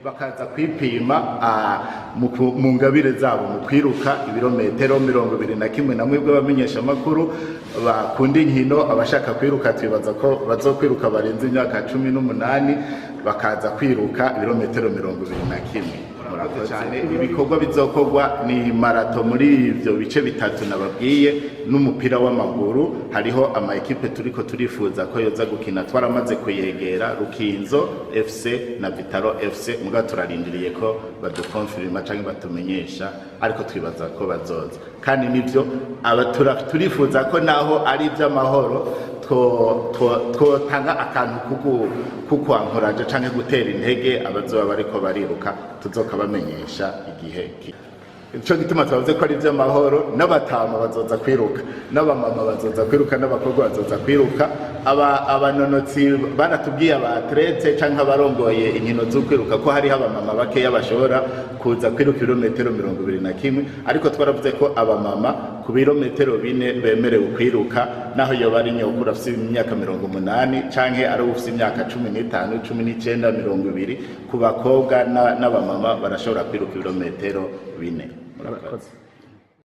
Bakaza kwipima mu ngabire zabo mu kwiruka ibirometero 21. Na mwebwe abamenyeshamakuru bakunda inkino, abashaka kwiruka, twibaza ko bazokwiruka barenze imyaka 18, bakaza kwiruka ibirometero 21. Murakoze cyane. Ibikorwa bizokorwa ni marathon muri ivyo bice bitatu nababwiye, n'umupira w'amaguru. Hariho ama équipe turiko turifuza ko yoza gukina, twaramaze kuyegera, Rukinzo FC na Vitaro FC, muga turarindiriye ko badukonfirima canke batumenyesha, ariko twibaza ko bazoza. Kandi nivyo turifuza ko naho ari ivy'amahoro twotanga akantu kukwankoraje canke gutera intege abazoba bariko bariruka, tuzokabamenyesha igihe. Ico gituma twavuze ko ari ivy'amahoro, n'abatama bazoza kwiruka, n'abamama bazoza kwiruka, n'abakobwa bazoza kwiruka. Abanonotsi baratubwiye, aba athlètes canke abarongoye inkino zo kwiruka, ko hariho abamama bakeya bashobora kuza kwiruka ibirometero 21, ariko twaravuze ko abamama ku birometero 4 bemerewe kwiruka, naho yoba ari nyokuru afise imyaka 80 canke ari ufise imyaka 15, 19, 20. Ku bakobwa n'abamama barashobora kwiruka ibirometero 4. Murakoze.